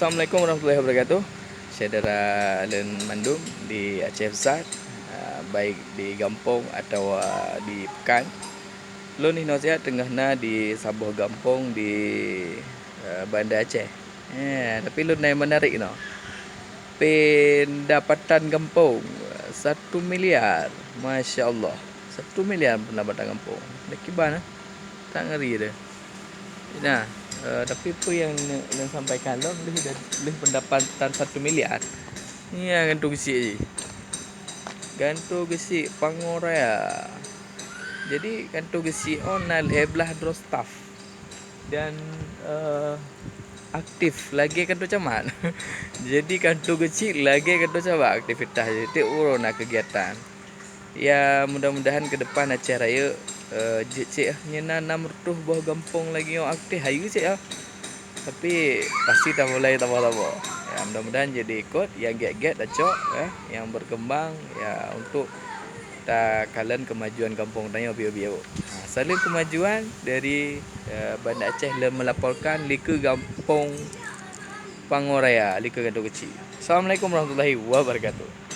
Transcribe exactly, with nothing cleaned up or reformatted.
Assalamualaikum warahmatullahi wabarakatuh. Syedara lôn mandum di Aceh Besar, ah, baik di gampông atawa di peukan. Lôn inoe siat teungoh na di saboh gampông di, eh, Banda Aceh. Eh, tapi lôn na nyang menarik inoe. Pendapatan gampông, satu miliar. Masya Allah. Satu miliar pendapatan gampông. Dah kiban, eh? Tak ngeri dah. Nah, eh, tapi peue nyang ne-, lôn sampaikan lom, lheueh da-, lheueh pendapatan satu miliar. Nyan gantoe geuchik jih. Gantoe geuchik Pango Raya. Jadi, gantoe geuchik oh na lhèe blaih droe staf. Dan, eh, aktif lagèe kantoe camat. Jadi, gantoe geuchik lagèe kantoe camat aktivitas jih. Tiep uroe na keugiatan. Ya, mudah-mudahan keu depan Aceh Rayeuk, eh, jeuet cit ah. Nyan na nam reutôh boh gampông lagèe nyoe aktif, hayeue cit ah. Tapi pasti tamulai saboh-saboh. Ya, mudah-mudahan jadi ikut, nyang gét-gét tacok, ya, nyang berkembang, ya, untuk takalon kemajuan gampông tanyoe biôh-biôh. Ha, saleuem kemajuan dari, eh, Banda Aceh lôn melaporkan dikeue gampông Pango Raya, dikeue gantoe geuchik. Assalamualaikum warahmatullahi wabarakatuh.